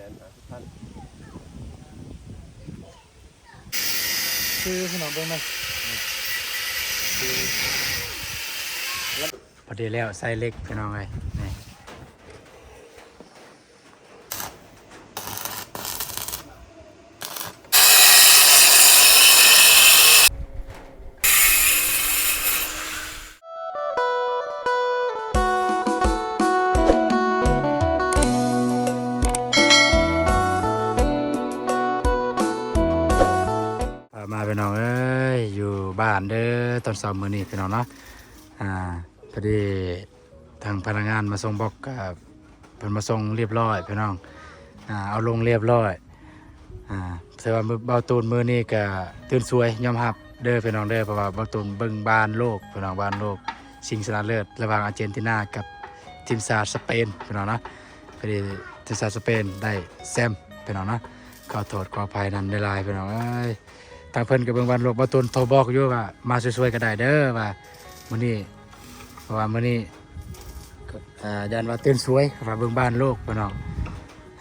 ນຫ້າສິບພັນ ຄືພີ່ນ້ອງເບິ່ງນະ ພໍດີແລ້ວໃສ່ເຫຼັກພີ່ນ້ອງເອີຍ ນີ້. ມາພີ່ນ້ອງເອີຍ ຢູ່ບ້ານເດີ ຕອນເຊົ້າມື້ນີ້ພີ່ນ້ອງເນາະ ອ່າ ພໍດີ ທາງພະນັກງານມາສົ່ງບລັອກ ກໍເພິ່ນມາສົ່ງຮຽບຮ້ອຍພີ່ນ້ອງ ອ່າ ເອົາລົງຮຽບຮ້ອຍ ອ່າ ແຕ່ວ່າເບົາຕູນມື້ນີ້ກໍຕື່ນສວຍຍອມຮັບເດີພີ່ນ້ອງເດີ ເພາະວ່າເບົາຕູນເບິ່ງບານໂລກພີ່ນ້ອງ ບານໂລກຊິງຊະນະເລີດລະຫວ່າງອາເຈນຕິນາກັບທີມຊາດສະເປນພີ່ນ້ອງເນາະ ພໍດີທີມຊາດສະເປນໄດ້ແຊມພີ່ນ້ອງເນາະ ຂໍໂທດຂໍອະໄພນຳຫຼາຍໆ ພີ່ນ້ອງເອີຍ. ທາງເພິ່ນກໍເບິ່ງວັນໂລກ ບໍ່ຕູນໂທບອກຢູ່ວ່າມາຊ່ວຍໆກໍໄດ້ເດີ ວ່າມື້ນີ້ ເພາະວ່າມື້ນີ້ ອ່າ ຢ້ານວ່າຕື່ນສວຍ ວ່າເບິ່ງບ້ານໂລກພີ່ນ້ອງ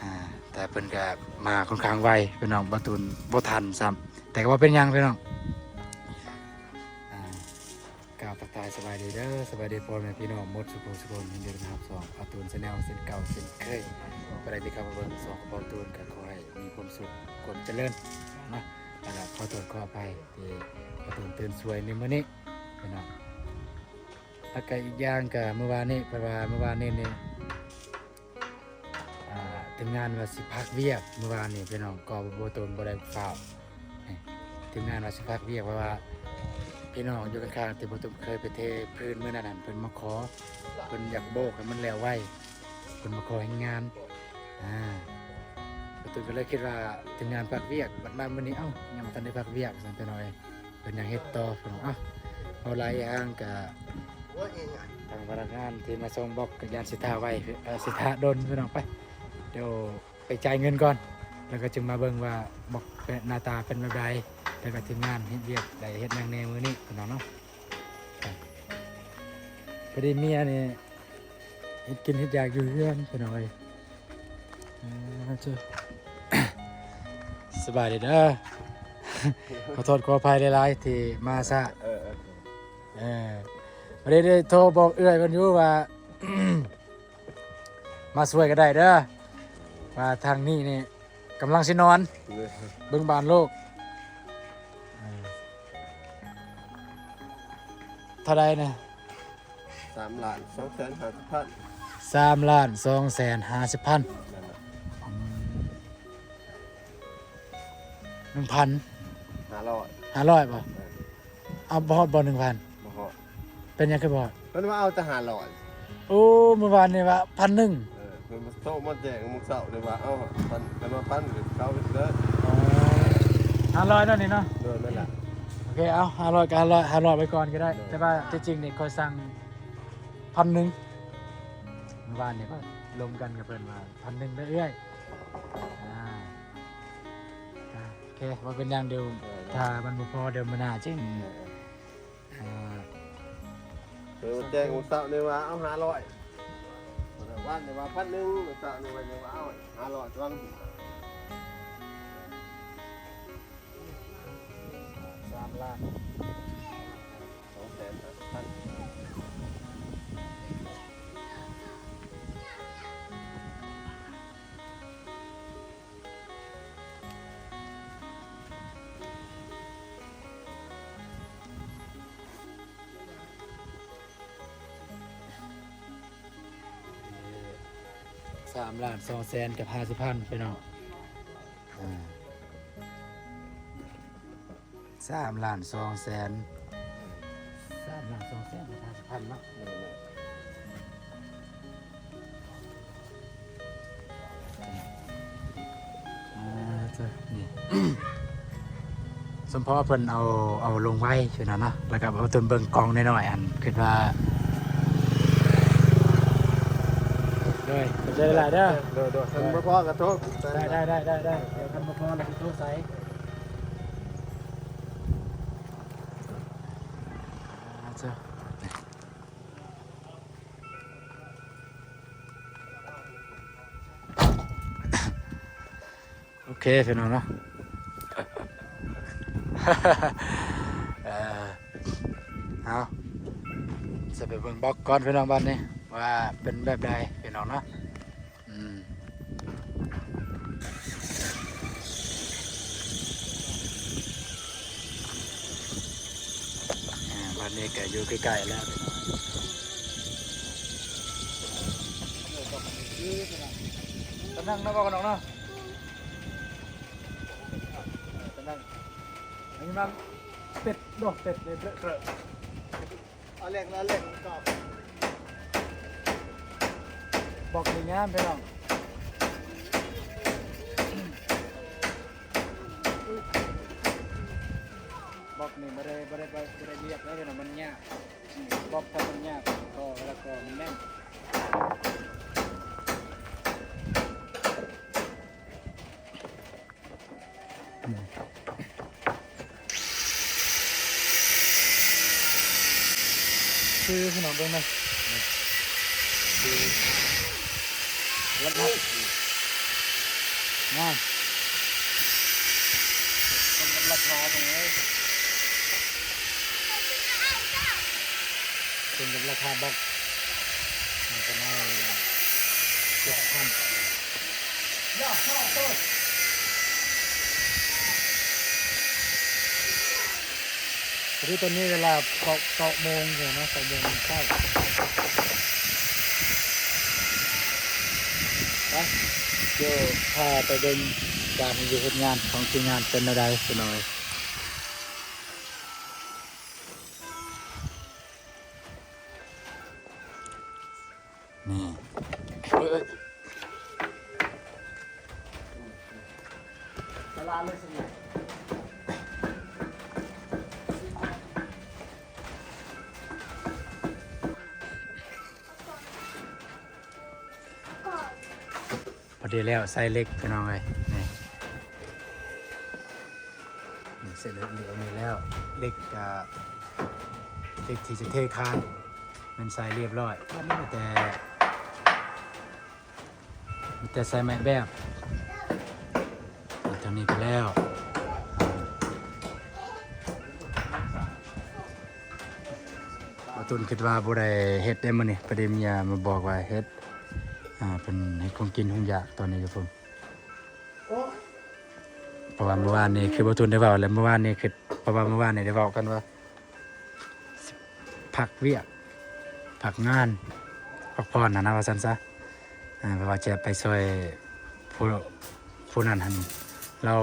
ອ່າ ແຕ່ເພິ່ນກໍມາຄ່ອນຂ້າງໄວພີ່ນ້ອງ ບໍ່ຕູນບໍ່ທັນຊ້ຳ ແຕ່ກໍບໍ່ເປັນຫຍັງພີ່ນ້ອງ ອ່າ ກ່າວທັກທາຍສະບາຍດີເດີ ສະບາຍດີພໍ່ແມ່ພີ່ນ້ອງໝົດສູ່ຜູ້ສູ່ຄົນ ຍິນດີຕ້ອນຮັບຊ່ອງອາຕູນແຊນແນວເຊັ່ນເກົ່າເຊັ່ນເຄີຍ ຜູ້ໃດທີ່ເຂົ້າມາເບິ່ງຊ່ອງຂອງອາຕູນກໍຂໍໃຫ້ມີຄວາມສຸກຄວາມຈະເລີນເນາະ ແລ້ວກໍຂໍໂທດຂໍອະໄພທີ່ອາຕູນຕື່ນສວຍໃນມື້ນີ້ພີ່ນ້ອງ ແລ້ວກໍອີກຢ່າງກໍມື້ວານນີ້ ເພາະວ່າມື້ວານນີ້ນີ້ ອ່າ ທີມງານວ່າຊິພັກວຽກ ມື້ວານນີ້ພີ່ນ້ອງ ກໍບໍ່ ບໍ່ ບໍ່ໄດ້ຟ້າວ ທີມງານວ່າຊິພັກວຽກ ເພາະວ່າພີ່ນ້ອງຢູ່ຂ້າງໆ ທີ່ບໍ່ຕຸມເຄີຍໄປເທພື້ນມື້ນັ້ນຫັ້ນ ເພິ່ນມາຂໍ ເພິ່ນຢາກໂບກໃຫ້ມັນແລ້ວໄວ ເພິ່ນມາຂໍແຮງງານ ອ່າ ປະຕູນກໍເລີຍຄິດວ່າທີມງານພັກວຽກ ບັດມາມື້ນີ້ ເອົ້າ ຍັງບໍ່ທັນໄດ້ພັກວຽກຊັ້ນ ພີ່ນ້ອງເອີຍ. ເພິ່ນຍັງເຮັດຕໍ່ ເພິ່ນວ່າ ເອົ້າ ເວົ້າຫຼາຍຢ່າງກະ ທາງພະນັກງານທີ່ມາສົ່ງບລັອກກໍຢ້ານຊິຖ້າໄວ ເອີ ຊິຖ້າດົນ ພີ່ນ້ອງ ໄປ ດຽວໄປຈ່າຍເງິນກ່ອນ ແລ້ວກໍຈຶ່ງມາເບິ່ງວ່າບລັອກເປັນ ໜ້າຕາເປັນແບບໃດ ແລ້ວກໍທີມງານເຮັດວຽກໄດ້ເຮັດຫຍັງແດ່ມື້ນີ້ ພີ່ນ້ອງເນາະ ໄປ ພໍດີເມຍນີ້ ເຮັດກິນເຮັດຢາກຢູ່ເຮືອນ ພີ່ນ້ອງເອີຍ ເອີ ເຈົ້າ ສະບາຍດີເດີ ຂໍໂທດຂໍອະໄພຫຼາຍໆ ທີ່ມາຊ້າ ເອີ ເອີ ເອີ ບໍ່ໄດ້ ໄດ້ໂທບອກເອື້ອຍເພິ່ນຢູ່ວ່າ ມາຊ່ວຍກໍໄດ້ເດີ ວ່າທາງນີ້ນີ້ ກຳລັງຊິນອນ ເອີ ເບິ່ງບ້ານໂລກ ເອີ ເທົ່າໃດນະ? ສາມລ້ານສອງແສນຫ້າສິບພັນ ສາມລ້ານສອງແສນຫ້າສິບພັນ ນັ້ນແຫຼະ ອືມ ໜຶ່ງພັນຫ້າຮ້ອຍ ຫ້າຮ້ອຍບໍ່? ເອີ ເອົາບໍ່ຮອດບໍ່ ໜຶ່ງພັນ ບໍ່ຮອດ ເປັນຫຍັງຄືບໍ່ຮອດ? ເພິ່ນວ່າເອົາແຕ່ຫ້າຮ້ອຍ ໂອ້ ມື້ວານນີ້ວ່າພັນໜຶ່ງ ເອີ ເພິ່ນໂທມາແຈ້ງມື້ເຊົ້ານີ້ວ່າ ເອົາພັນ ເພິ່ນວ່າພັນ ເຂົາເລີຍ ອໍ ຫ້າຮ້ອຍເນາະນີ້ເນາະ ໂດຍ ແມ່ນລະ ໂອເຄ ເອົາຫ້າຮ້ອຍກໍຫ້າຮ້ອຍ ຫ້າຮ້ອຍໄວ້ກ່ອນກໍໄດ້ ໂດຍ ແຕ່ວ່າທີ່ຈິງນີ້ຂ້ອຍສັ່ງພັນໜຶ່ງ ມື້ວານນີ້ຂ້ອຍລົມກັນກັບເພິ່ນວ່າພັນໜຶ່ງເດີເອື້ອຍ ອ່າ ອ່າ ໂອເຄ ບໍ່ເປັນຫຍັງ ດຽວ ເອີ ຖ້າມັນບໍ່ພໍ ດຽວມື້ໜ້າຈຶ່ງ ເອີ ອ່າ ເພິ່ນແຈ້ງມື້ເຊົ້ານີ້ວ່າເອົາຫ້າຮ້ອຍ ມື້ວານນີ້ວ່າພັນໜຶ່ງ ມື້ເຊົ້ານີ້ວ່າເອົາຫ້າຮ້ອຍ ສາມລ້ານສອງແສນຫ້າສິບພັນ ສາມລ້ານສອງແສນກັບຫ້າສິບພັນ ພີ່ນ້ອງ ອ່າ ສາມລ້ານສອງແສນ ສາມລ້ານສອງແສນຫ້າສິບພັນເນາະ ອ່າ ເຈົ້າ ນີ້ ສົມພໍເພິ່ນເອົາ ເອົາລົງໄວ້ຢູ່ນັ້ນເນາະ ແລ້ວກໍເອົາຕົນເບິ່ງກ່ອງນ້ອຍໆ ອັນ ຄິດວ່າ ໂດຍ ຂອບໃຈຫຼາຍເດີ ໂດຍ ໂດຍ ຄັນບໍ່ພໍກໍໂທ ໄດ້ ໄດ້ ໄດ້ ໄດ້ ຄັນບໍ່ພໍແລ້ວຊິໂທໃສ່ ອ່າ ເຈົ້າ. ເຄພີ່ນ້ອງເນາະ ເອີ ເອົາ ຊິໄປເບິ່ງບລັອກກ່ອນພີ່ນ້ອງ ບາດນີ້ວ່າເປັນແບບໃດພີ່ນ້ອງເນາະ. ອືມ ອ່າ ບາດນີ້ກໍຢູ່ໃກ້ໆແລ້ວ ຕານັ່ງນະ ບໍ່ກັນອອກເນາະ ຕານັ່ງ ອັນນີ້ມັນເຕັດດອກເຕັດເລີຍ ເບາະ ເບາະ. ອາເລັກ ອາເລັກ ບລັອກນີ້ງາມພີ່ນ້ອງ ບລັອກນີ້ບໍ່ໄດ້ ບໍ່ໄດ້ ບໍ່ໄດ້ວຽກເລີຍພີ່ນ້ອງ ມັນຍາກ ບລັອກຖ້າມັນຍາກກໍ ແລ້ວກໍມັນແໜ້ນ. ຄືພີ່ນ້ອງເບິ່ງນະ ຄືລະດັບ ງາມ ສົມກັບລາຄາເພິ່ນເລີຍ ສົມກັບລາຄາບລັອກ ເພິ່ນໃຫ້ເຈັດພັນ. ພໍດີຕອນນີ້ເວລາເກົ້າ ເກົ້າໂມງຢູ່ເນາະ ເກົ້າໂມງເຊົ້າ ໄປ ດຽວພາໄປເບິ່ງການເຮັດວຽກເຮັດງານຂອງທີມງານເປັນແນວໃດພີ່ນ້ອງເອີຍ. ນີ້ ເອີຍ ຕະຫຼາດເລີຍຊິ ພໍດີແລ້ວ ໃສ່ເຫຼັກພີ່ນ້ອງເອີຍ ນີ້ ນີ້ ເສັດເລີຍ ນີ້ແລ້ວ ເຫຼັກກະ ເຫຼັກທີ່ຈະເທຄານ ແມ່ນໃສ່ລຽບລ້ອຍ ບາດນີ້ມີແຕ່ ມີແຕ່ໃສ່ໄມ້ແບບ ເທົ່ານີ້ກໍແລ້ວ. ບ່າວຕຸນຄິດວ່າບໍ່ໄດ້ເຮັດເດ້ມື້ນີ້ ພໍດີເມຍມາບອກວ່າເຮັດ ອ່າ ເພິ່ນເຮັດຂອງກິນຂອງຢາກຕອນນີ້ຢູ່ພຸ້ນ ເພາະວ່າມື້ວານນີ້ຄືບ່າວຕຸນໄດ້ເວົ້າແລ້ວ ມື້ວານນີ້ຄື ເພາະວ່າມື້ວານນີ້ໄດ້ເວົ້າກັນວ່າ ພັກວຽກ ພັກງານ ພັກຜ່ອນຫັ້ນນະ ວ່າຊັ້ນຊະ ເອີ ເພາະວ່າຈະໄປຊ່ອຍຜູ້ ຜູ້ນັ້ນຫັ້ນ ລາວ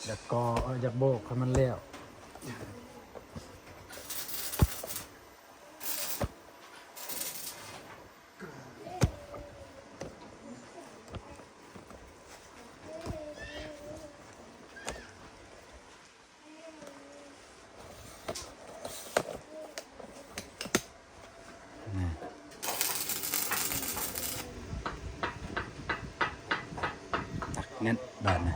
ຢາກກໍ່ ເອີ ຢາກໂບກໃຫ້ມັນແລ້ວ. ແໜ້ນບາດນະ.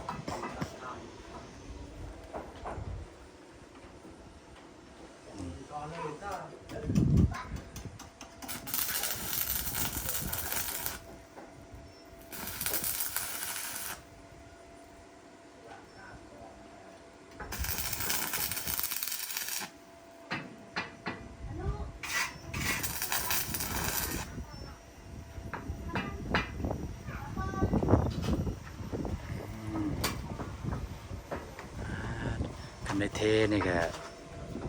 ຄັນໄດ້ເທນີ້ກະ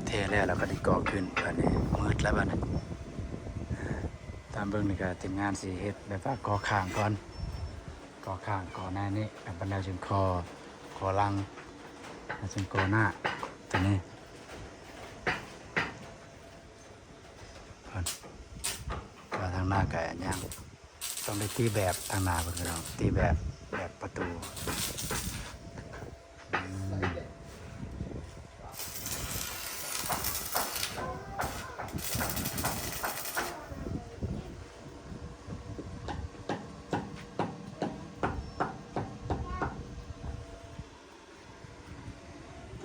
ເທແລ້ວ ແລ້ວກໍໄດ້ກໍ່ຂຶ້ນ ບາດນີ້ມືດແລ້ວບາດນີ້. ຕາມເບິ່ງນີ້ກະທີມງານຊິເຮັດແບບວ່າກໍ່ຂ້າງກ່ອນ ກໍ່ຂ້າງ ກໍ່ໜ້ານີ້ ບາດແລ້ວຈຶ່ງກໍ່ ກໍ່ຫຼັງ ແລ້ວຈຶ່ງກໍ່ໜ້າ ຕົວນີ້ ກ່ອນ ວ່າທາງໜ້າກະຍັງ ຕ້ອງໄດ້ຕີແບບທາງໜ້າພຸ້ນພີ່ນ້ອງ ຕີແບບ ແບບປະຕູ.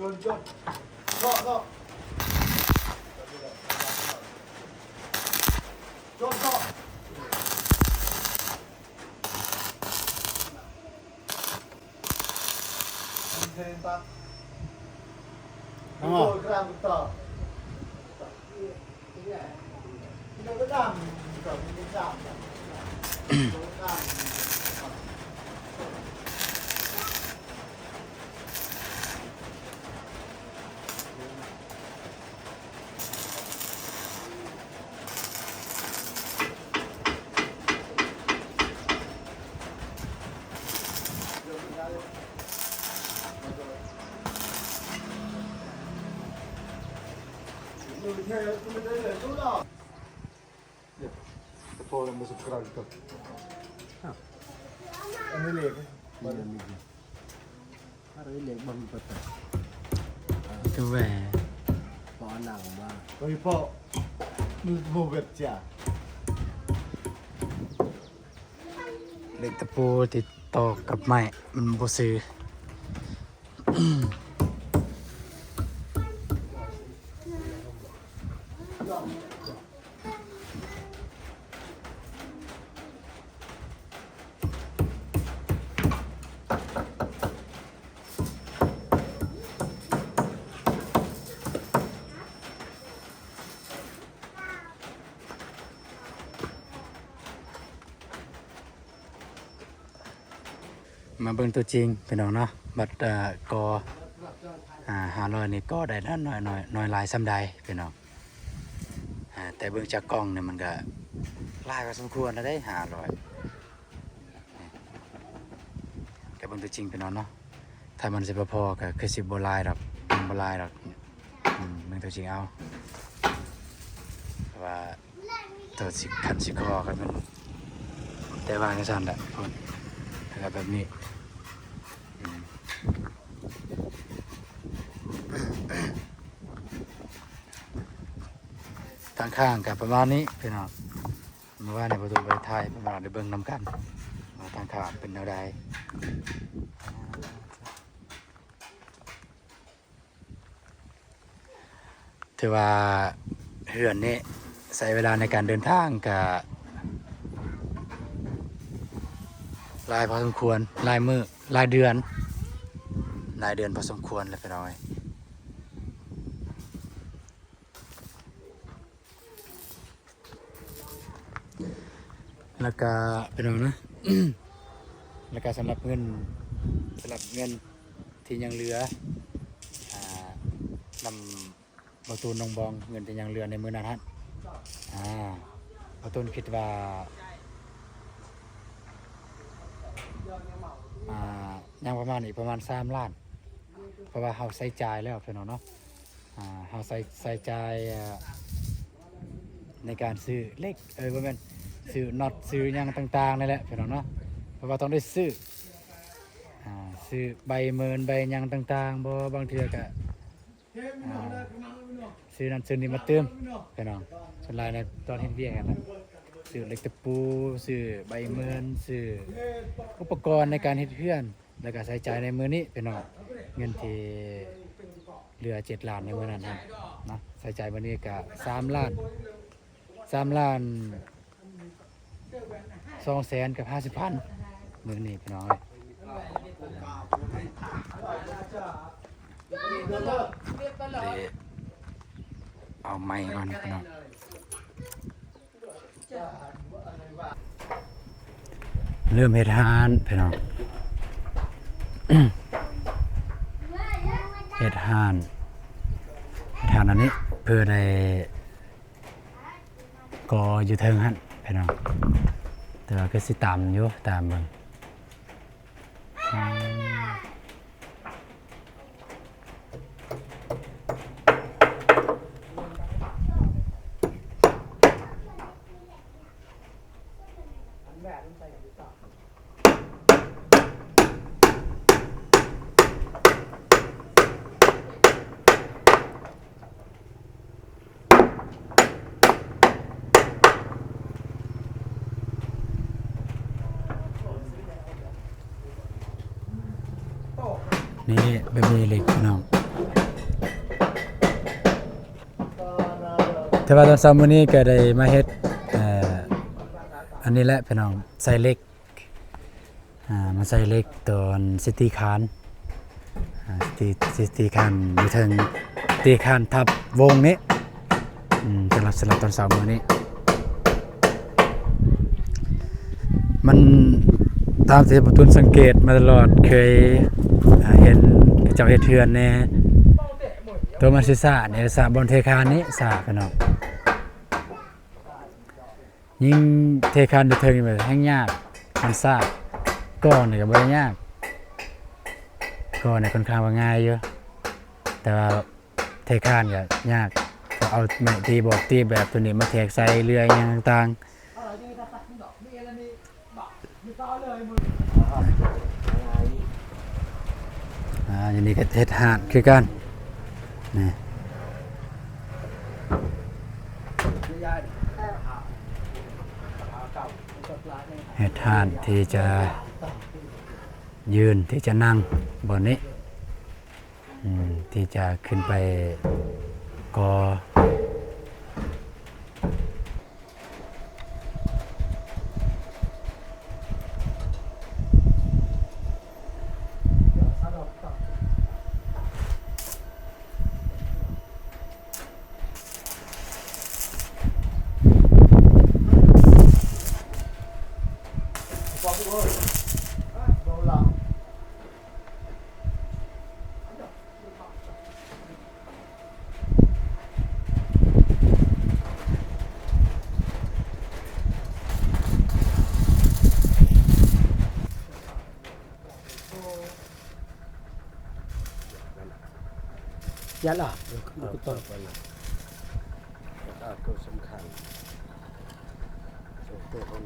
ໂຈນ ໂຈນ ເຊາະ ເຊາະ ໂຈນ ເຊາະ. ອໍ Ini lek. Ini lek. Aduh, ini lek, Bang, betul. Itu weh. Pak anak, Bang. Oi, Pak. Menurut mau kerja. ເຫຼັກຕະປູຕິດຕໍ່ກັບໄມ້ ມັນບໍ່ຊື່. ມາເບິ່ງຕົວຈິງພີ່ນ້ອງເນາະ. ບັດ ເອີ ກໍ ອາ ຫ້າຮ້ອຍນີ້ກໍໄດ້ນ້ອຍ ນ້ອຍ ນ້ອຍຫຼາຍສ່ຳໃດພີ່ນ້ອງ. ອາ ແຕ່ເບິ່ງຈາກກ້ອງນີ້ມັນກະຫຼາຍພໍສົມຄວນແລ້ວເດ້ ຫ້າຮ້ອຍ. ແຕ່ເບິ່ງຕົວຈິງພີ່ນ້ອງເນາະ ຖ້າມັນຊິບໍ່ພໍກໍຄືຊິບໍ່ຫຼາຍດອກ ມັນບໍ່ຫຼາຍດອກ. ອືມ ເບິ່ງຕົວຈິງເອົາ ແຕ່ວ່າໂຕຊິ ຄັນຊິຂໍກໍແມ່ນ ແຕ່ວ່າຈັ່ງຊັ້ນແຫຼະ ແລ້ວກໍແບບນີ້. ອືມ ທາງຂ້າງກໍປະມານນີ້ພີ່ນ້ອງ. ເມື່ອວານນີ້ບໍ່ໄດ້ຖ່າຍ ພີ່ນ້ອງໄດ້ເບິ່ງນຳກັນວ່າທາງຂ້າງເປັນແນວໃດ. ຖືວ່າເຮືອນນີ້ໃຊ້ເວລາໃນການເດີນທາງກະຫຼາຍພໍສົມຄວນ ຫຼາຍມື້ ຫຼາຍເດືອນ ຫຼາຍເດືອນພໍສົມຄວນແຫຼະພີ່ນ້ອງເອີຍ. ແລ້ວກະພີ່ນ້ອງນະ ແລ້ວກະສຳລັບເງິນ ສຳລັບເງິນທີ່ຍັງເຫຼືອ ອາ ນຳ ບໍ່ຕູນ ນ້ອງບອງ ເງິນທີ່ຍັງເຫຼືອໃນມື້ນັ້ນຫັ້ນ ອາ ບ່າວຕູນຄິດວ່າ ອາ ຍັງປະມານອີກປະມານສາມລ້ານ ເພາະວ່າເຮົາໃຊ້ຈ່າຍແລ້ວພີ່ນ້ອງເນາະ ອາ ເຮົາໃຊ້ ໃຊ້ຈ່າຍ ອາ ໃນການຊື້ເຫຼັກ ເອີ ບໍ່ແມ່ນ ຊື້ນັອດ ຊື້ຫຍັງຕ່າງໆ ນີ້ແຫຼະພີ່ນ້ອງເນາະ ເພາະວ່າຕ້ອງໄດ້ຊື້ ອາ ຊື້ໃບເມີນໃບຫຍັງຕ່າງໆ ບໍ່ ບາງເທື່ອກະ ອ່າ ຊື້ນັ້ນຊື້ນີ້ມາຕື່ມພີ່ນ້ອງ ສ່ວນຫຼາຍໃນຕອນເຮັດວຽກຫັ້ນນະ ຊື້ເຫຼັກຕະປູ ຊື້ໃບເມີນ ຊື້ອຸປະກອນໃນການເຮັດເຮືອນ ແລ້ວກະໃຊ້ຈ່າຍໃນມື້ນີ້ພີ່ນ້ອງ ເງິນທີ່ເຫຼືອເຈັດລ້ານໃນມື້ນັ້ນຫັ້ນເນາະ ໃຊ້ຈ່າຍມື້ນີ້ກະສາມລ້ານ ສາມລ້ານສອງແສນກັບຫ້າສິບພັນ ມື້ນີ້ພີ່ນ້ອງເອີຍ ເດ້ ເອົາໄມ້ກ່ອນພີ່ນ້ອງ ເລີ່ມເຮັດຮ້ານພີ່ນ້ອງ ເຮັດຮ້ານ ເຮັດຮ້ານອັນນີ້ເພື່ອໄດ້ ກໍຢູ່ເທິງຫັ້ນພີ່ນ້ອງ ແຕ່ວ່າຄືຊິຕ່ຳຢູ່ ຕາມເບິ່ງ ອືມ ນີ້ ແບບນີ້ເລີຍພີ່ນ້ອງ ແຕ່ວ່າຕອນເຊົ້າມື້ນີ້ກໍໄດ້ມາເຮັດ ເອີ ອັນນີ້ແຫຼະພີ່ນ້ອງ ໃສ່ເຫຼັກ ອ່າ ມາໃສ່ເຫຼັກຕອນຊິຕີຄານ ອ່າ ທີ່ ທີ່ ທີ່ຄານຢູ່ເທິງ ທີ່ຄານທັບວົງນີ້ ອືມ ສຳລັບ ສຳລັບຕອນເຊົ້າມື້ນີ້ ມັນຕາມທີ່ປະຕຸນສັງເກດມາຕະຫຼອດ ເຄີຍ ອ່າ ເຫັນເຂົາເຈົ້າເຮັດເຮືອນແດ່ ຕົວມັນຊິຊ້າແດ່ ຊ້າບ່ອນເທຄານນີ້ຊ້າພີ່ນ້ອງ. ຍິ່ງເທຄານຢູ່ເທິງນີ້ແບບແຮ່ງຍາກ ມັນຊ້າ. ກໍ່ນີ້ກໍບໍ່ໄດ້ຍາກ ກໍ່ນີ້ຂ້ອນຂ້າງວ່າງ່າຍຢູ່ ແຕ່ວ່າເທຄານກໍຍາກ ກໍເອົາໄມ້ຕີບອກຕີແບບຕົວນີ້ມາແທກໃສ່ເລື່ອຍຫຍັງຕ່າງໆ. ອ່າ ຢູ່ນີ້ກໍເຮັດຮ້ານຄືກັນ ນີ້ ເຮັດຮ້ານທີ່ຈະຢືນ ທີ່ຈະນັ່ງບ່ອນນີ້ ອືມ ທີ່ຈະຂຶ້ນໄປກໍ່. ຢາລະ ເອີ ເອີ ເອີ ຕົວສຳຄັນ ຕົວຂອງ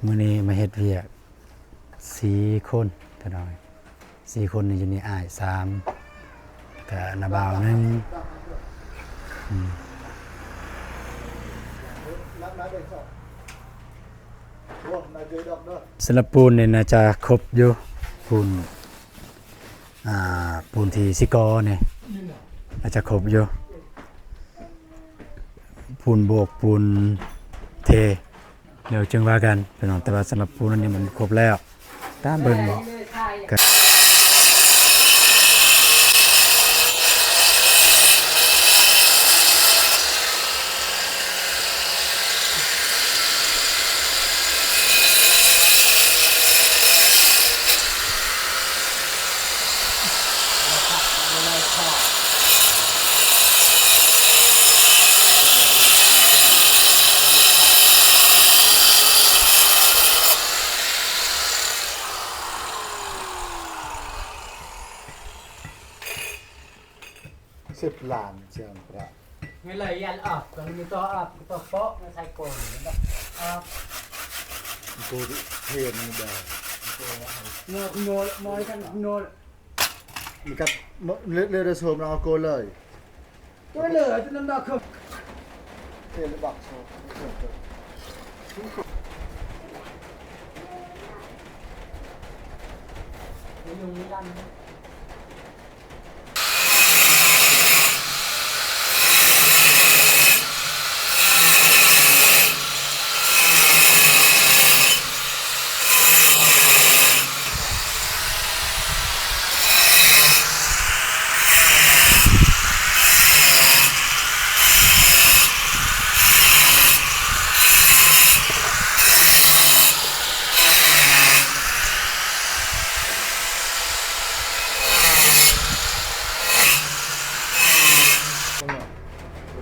ມື້ນີ້ມາເຮັດວຽກ ສີ່ຄົນ ຕານ້ອຍ ສີ່ຄົນນີ້ ຢູ່ນີ້ອ້າຍສາມ ກະນ້າບ່າວໜຶ່ງ ອືມ ສຳລັບປູນນີ້ໜ້າຈະຄົບຢູ່ ປູນ ອ່າ ປູນທີ່ຊິກໍ່ນີ້ໜ້າຈະຄົບຢູ່ ປູນໂບກ ປູນເທ ດຽວຈຶ່ງວ່າກັນພີ່ນ້ອງ ແຕ່ວ່າສຳລັບປູນອັນນີ້ມັນຄົບແລ້ວ ຕາມເບິ່ງ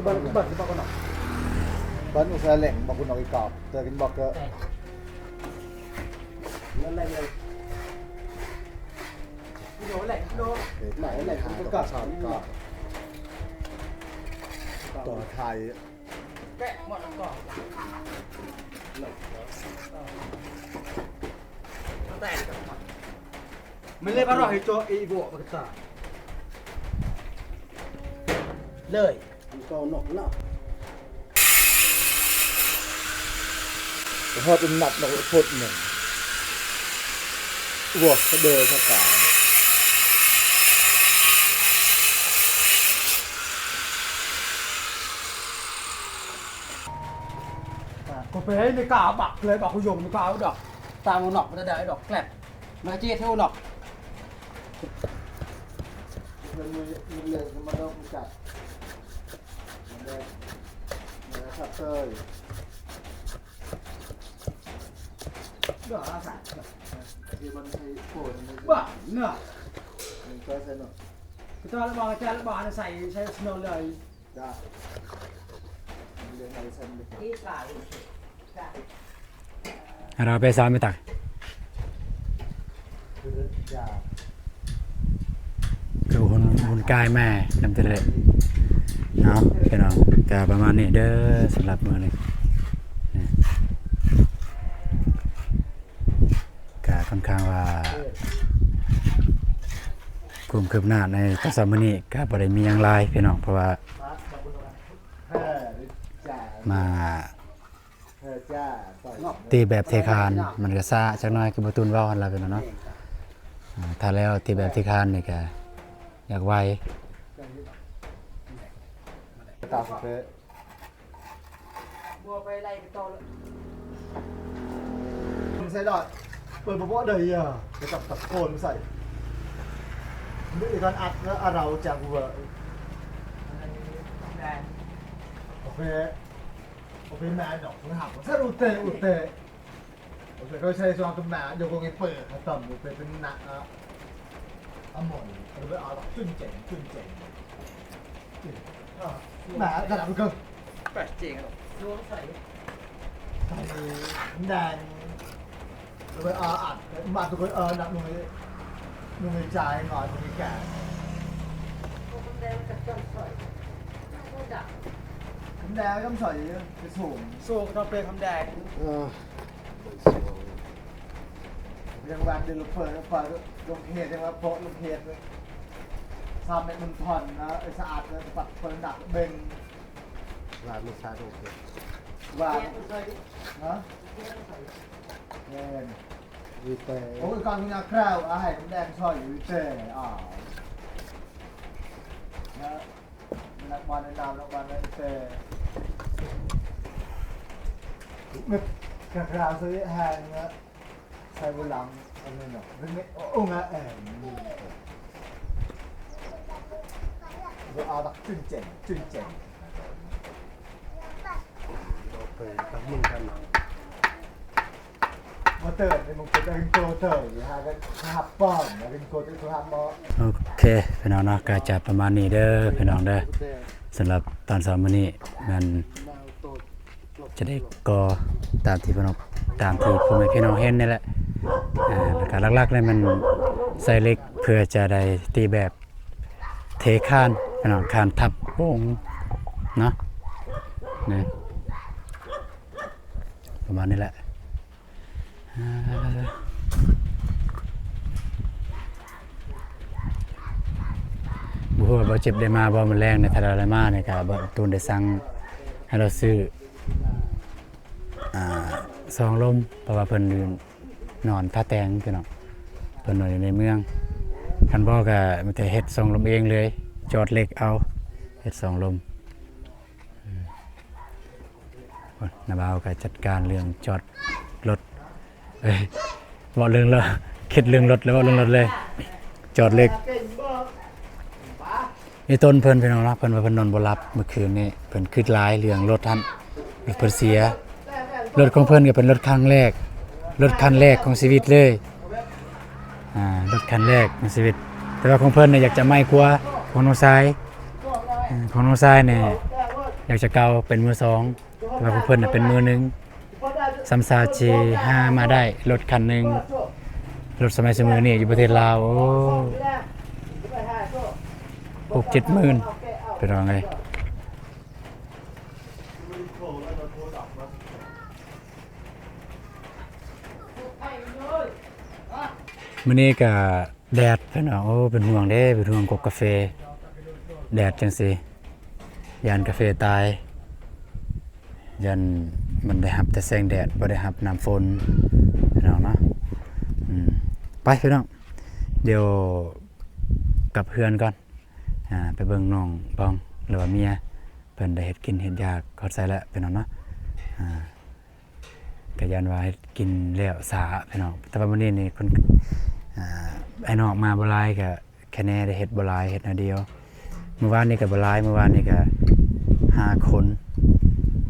Ban, ban, ban, ban. Ban usaha leng, ban guna ikap. Tadi baka. Nah, leng, leng, ikap. Toh thai. Mele baroh itu ibu bakta. Lei. Kau nok lah. Hot nak nak put ni. Wah, sedih sekali. ກູໄປໃຫ້ແມ່ກາບັກເລີຍ ບັກກູຢົງແມ່ກາດອກ ຕາງນອກບໍ່ໄດ້ດອກ ແກລັບ ມັນກະເຈັດເທົ່ານອກ ເພິ່ນມືເລີຍມາດອກຈັດ ມາແລ້ວ ມາແລ້ວຄັບເຕີຍ ດອກອາສາ ທີ່ມັນໃຫ້ໂກນ ບ້າເນາະ ມັນກໍໃສ່ເນາະ ກະຕ້ອງລະວັງ ຈານລະບານໃສ່ ໃສ່ສະໜອງເລີຍ. ເຮົາໄປສາມໄປຕັກ ຄືຮຸ່ນ ຮຸ່ນກາຍມານຳເຕີເນາະ ພີ່ນ້ອງ ກະປະມານນີ້ເດີ ສຳລັບມື້ນີ້ ກະຂ້ອນຂ້າງວ່າ ຄວາມຄືບໜ້າໃນຕອນເຊົ້າມື້ນີ້ກະບໍ່ໄດ້ມີຫຍັງຫຼາຍພີ່ນ້ອງ ເພາະວ່າມາຕີແບບເທຄານ ມັນກະຊ້າຈັກໜ້ອຍ ຄືບໍ່ຕູນເວົ້າຫັ້ນລະພີ່ນ້ອງເນາະ ອາ ຖ້າແລ້ວຕີແບບເທຄານນີ້ກະຢາກໄວ ຕາມເພ ບໍ່ໄປໄລ່ກັນຕໍ່ເລີຍ ໃສ່ດອດ ເປີດບໍ່ເບາະເດີ ກະຈັບຕະໂກນໃສ່ ມີການອັດແລ້ວ ອາ ເຮົາຈັກເວີ ໂອເຄ ໂອເຄ ແມ່ນດອກ ເພິ່ນຫາ ໃສ່ອຸເຕ ອຸເຕ Ôi, kau saya suatu mak, dia kau ngepe, kata mu, pe, pe, nak, ah, amon. Kau be, ah, cun ceng, cun ceng. Ah, mak, dah nak pegang. Pas ceng tu. Sai, ndang. Kau be, ah, ah, mak tu kau, ah, nak nunggu, nunggu cai, ngai, nunggu ikan. Kau kau ndang macam cun sai. Kau dah. Kau ndang macam sai, ya, kesung. So, kau pe kau ndang. Ah. ຍັງວ່າເດີລົງເປີດ ເປີດລົງເຂດ ຍັງວ່າເພາະລົງເຂດ ສາມແມັດມັນທ່ອນນະ ໄອ້ສະອາດ ແລ້ວປັດເປີດດັກເບັງ ວ່າມີສາໂດເຂດ ວ່າ ຮະ ແມ່ນ ວິເຕ ໂອ້ຍ ການຍາແຄວ ອາ ໃຫ້ນ້ຳແດງຊ່ອຍ ວິເຕ ອາ ນະ. ນັກບານໃນນາມນັກບານໃນແຕ່ ກະກະຊະແຮງນະ ໃສ່ບໍ່ຫຼັງ ອັນນີ້ນະ ເປັນ ໂອງາແອມ ບໍ່ອາບັກຈຸນເຈັນ ຈຸນເຈັນ ໂອເຄ ກັບມືກັນ. ໂອເຄ ພີ່ນ້ອງເນາະ ກໍຈະປະມານນີ້ເດີພີ່ນ້ອງເດີ ສຳລັບຕອນເຊົ້າມື້ນີ້ ແມ່ນຈະໄດ້ກໍ່ຕາມທີ່ພີ່ນ້ອງ ຕາມທີ່ພໍ່ແມ່ພີ່ນ້ອງເຫັນນີ້ແຫຼະ ອ່າ ແລ້ວກໍຫຼັກໆເລີຍແມ່ນໃສ່ເຫຼັກ ເພື່ອຈະໄດ້ຕີແບບເທຄານ ພີ່ນ້ອງ ຄານທັບໂປ່ງເນາະ ນີ້ ປະມານນີ້ແຫຼະ. ບໍ່ຮູ້ວ່າບ່າວເຈັບໄດ້ມາບໍ່ມື້ແລງນີ້ ຖ້າລາວໄດ້ມານີ້ກະບ່າວຕູນໄດ້ສັ່ງໃຫ້ລາວຊື້ ອ່າ ຊອງລົມ ເພາະວ່າເພິ່ນນອນທ່າແຕງພີ່ນ້ອງ ເພິ່ນນອນຢູ່ໃນເມືອງ ຄັນບໍ່ກະມີແຕ່ເຮັດຊອງລົມເອງເລີຍ ຈອດເຫຼັກເອົາ ເຮັດຊອງລົມ. ອືມ ນ້າບ່າວກໍຈັດການເລື່ອງຈອດລົດ ເອີຍ ເວົ້າເລື່ອງລົດ ຄິດເລື່ອງລົດແລ້ວ ເວົ້າເລື່ອງລົດເລີຍ ຈອດເຫຼັກ. ອີ່ຕົນເພິ່ນ ພີ່ນ້ອງເນາະ ເພິ່ນວ່າເພິ່ນນອນບໍ່ຫຼັບມື້ຄືນນີ້ ເພິ່ນຄິດຫຼາຍເລື່ອງລົດຫັ້ນ ລົດເພິ່ນເສຍ ລົດຂອງເພິ່ນກໍເປັນລົດຄັ້ງແລກ ລົດຄັນແລກຂອງຊີວິດເລີຍ. ອ່າ ລົດຄັນແລກໃນຊີວິດ ແຕ່ວ່າຂອງເພິ່ນນີ້ຢາກຈະໃໝ່ກວ່າຂອງນ້ອງຊາຍ ເອີ ຂອງນ້ອງຊາຍນີ້ ຢາກຈະເກົ່າເປັນມືສອງ ແຕ່ວ່າຂອງເພິ່ນນະເປັນມືໜຶ່ງ. ສ່ຳຊາດຊິຫາມາໄດ້ລົດຄັນໜຶ່ງ ລົດສະໄໝຊຸມື້ນີ້ຢູ່ປະເທດລາວ ໂອ້ ຫົກເຈັດໝື່ນ ພີ່ນ້ອງເອີຍ. ມື້ນີ້ກະແດດພີ່ນ້ອງ ໂອ້ ເປັນຫ່ວງເດ້ ເປັນຫ່ວງກົກກາເຟ ແດດຈັ່ງຊີ້ ຢ້ານກາເຟຕາຍ ຢ້ານມັນໄດ້ຮັບແຕ່ແສງແດດ ບໍ່ໄດ້ຮັບນ້ຳຝົນພີ່ນ້ອງເນາະ. ອືມ ໄປພີ່ນ້ອງ ດຽວກັບເຮືອນກ່ອນ ອາ ໄປເບິ່ງນ້ອງບອງ ຫຼືວ່າເມຍ ເພິ່ນໄດ້ເຮັດກິນເຮັດຢາກຮອດໃສແລ້ວພີ່ນ້ອງເນາະ. ອາ ກະຢ້ານວ່າເຮັດກິນແລ້ວຊ້າພີ່ນ້ອງ ແຕ່ວ່າມື້ນີ້ນີ້ເພິ່ນ ອາ ອ້າຍນ້ອງມາບໍ່ຫຼາຍ ກະແຄ່ແນ່ໄດ້ເຮັດບໍ່ຫຼາຍ ເຮັດໜ້ອຍດຽວ. ມື້ວານນີ້ກະບໍ່ຫຼາຍ ມື້ວານນີ້ກະຫ້າຄົນ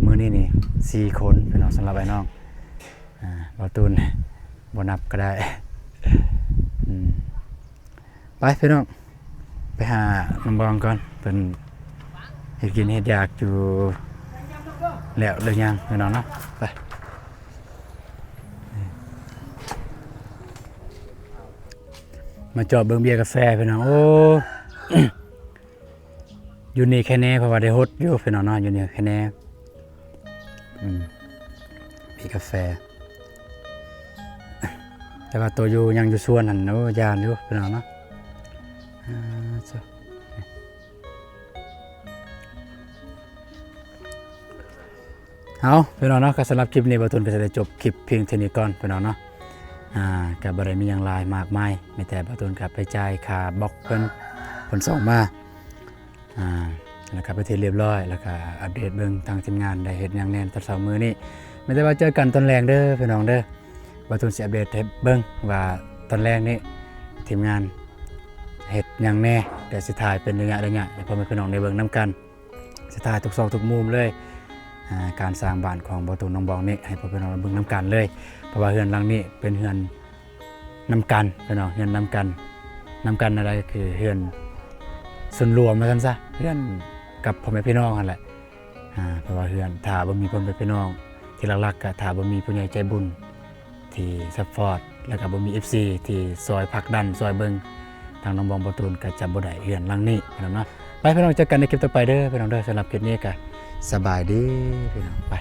ມື້ນີ້ນີ້ສີ່ຄົນພີ່ນ້ອງ ສຳລັບອ້າຍນ້ອງ. ອາ ບໍ່ຕູນ ບໍ່ນັບກະໄດ້. ອືມ ໄປພີ່ນ້ອງ ໄປຫານ້ອງບອງກ່ອນ ເພິ່ນເຮັດກິນເຮັດຢາກຢູ່ແລ້ວຫຼືຍັງພີ່ນ້ອງເນາະ. ໄປ ມາຈອດເບິ່ງເບຍກາແຟພີ່ນ້ອງ ໂອ້ ຢູ່ນີ້ແຄ່ແນ່ ເພາະວ່າໄດ້ຫົດຢູ່ພີ່ນ້ອງເນາະ ຢູ່ນີ້ແຄ່ແນ່. ອືມ ມີກາແຟ ແຕ່ວ່າໂຕຢູ່ ຍັງຢູ່ສວນຫັ້ນ ໂອ້ ຢ້ານຢູ່ພີ່ນ້ອງເນາະ. ອາ ເອົາ ພີ່ນ້ອງເນາະ ກໍສຳລັບຄລິບນີ້ ບ່າວຕູນກໍຈະໄດ້ຈົບຄລິບພຽງເທົ່ານີ້ກ່ອນພີ່ນ້ອງເນາະ. ອາ ກໍບໍ່ໄດ້ມີຫຍັງຫຼາຍມາກມາຍ ມີແຕ່ບ່າວຕູນກໍໄປຈ່າຍຄ່າບລັອກເພິ່ນ ເພິ່ນສົ່ງມາ ອາ ແລ້ວກໍເປັນທີ່ຮຽບຮ້ອຍ ແລ້ວກໍອັບເດດເບິ່ງທາງທີມງານໄດ້ເຮັດຫຍັງແດ່ຕອນເຊົ້າມື້ນີ້. ມີແຕ່ວ່າເຈີກັນຕອນແລງເດີພີ່ນ້ອງເດີ ບ່າວຕູນຊິອັບເດດໃຫ້ເບິ່ງວ່າຕອນແລງນີ້ທີມງານເຮັດຫຍັງແດ່ ແຕ່ຊິຖ່າຍເປັນໄລຍະໆ ໃຫ້ພໍ່ແມ່ພີ່ນ້ອງໄດ້ເບິ່ງນຳກັນ. ຊິຖ່າຍທຸກຊອກທຸກມຸມເລີຍ ອາ ການສ້າງບ້ານຂອງບ່າວຕູນນ້ອງບອງນີ້ ໃຫ້ພໍ່ແມ່ພີ່ນ້ອງໄດ້ເບິ່ງນຳກັນເລີຍ ເພາະວ່າເຮືອນຫຼັງນີ້ເປັນເຮືອນນຳກັນພີ່ນ້ອງ ເຮືອນນຳກັນ ນຳກັນແນວໃດ ຄືເຮືອນສ່ວນລວມວ່າຊັ້ນຊະ ເຮືອນກັບພໍ່ແມ່ພີ່ນ້ອງຫັ້ນແຫຼະ. ອາ ເພາະວ່າເຮືອນ ຖ້າບໍ່ມີພໍ່ແມ່ພີ່ນ້ອງ ທີ່ຫຼັກໆ ກໍຖ້າບໍ່ມີຜູ້ໃຫຍ່ໃຈບຸນ ທີ່ຊັບພອດ ແລ້ວກໍບໍ່ມີເອັຟຊີທີ່ຊ່ອຍຜັກດັນ ຊ່ອຍເບິ່ງ ທາງນ້ອງບອງ ບ່າວຕູນກໍຈະບໍ່ໄດ້ເຮືອນຫຼັງນີ້ພີ່ນ້ອງເນາະ. ໄປພີ່ນ້ອງ ເຈີກັນໃນຄລິບຕໍ່ໄປເດີພີ່ນ້ອງເດີ ສຳລັບຄລິບນີ້ກໍສະບາຍດີພີ່ນ້ອງ ໄປ.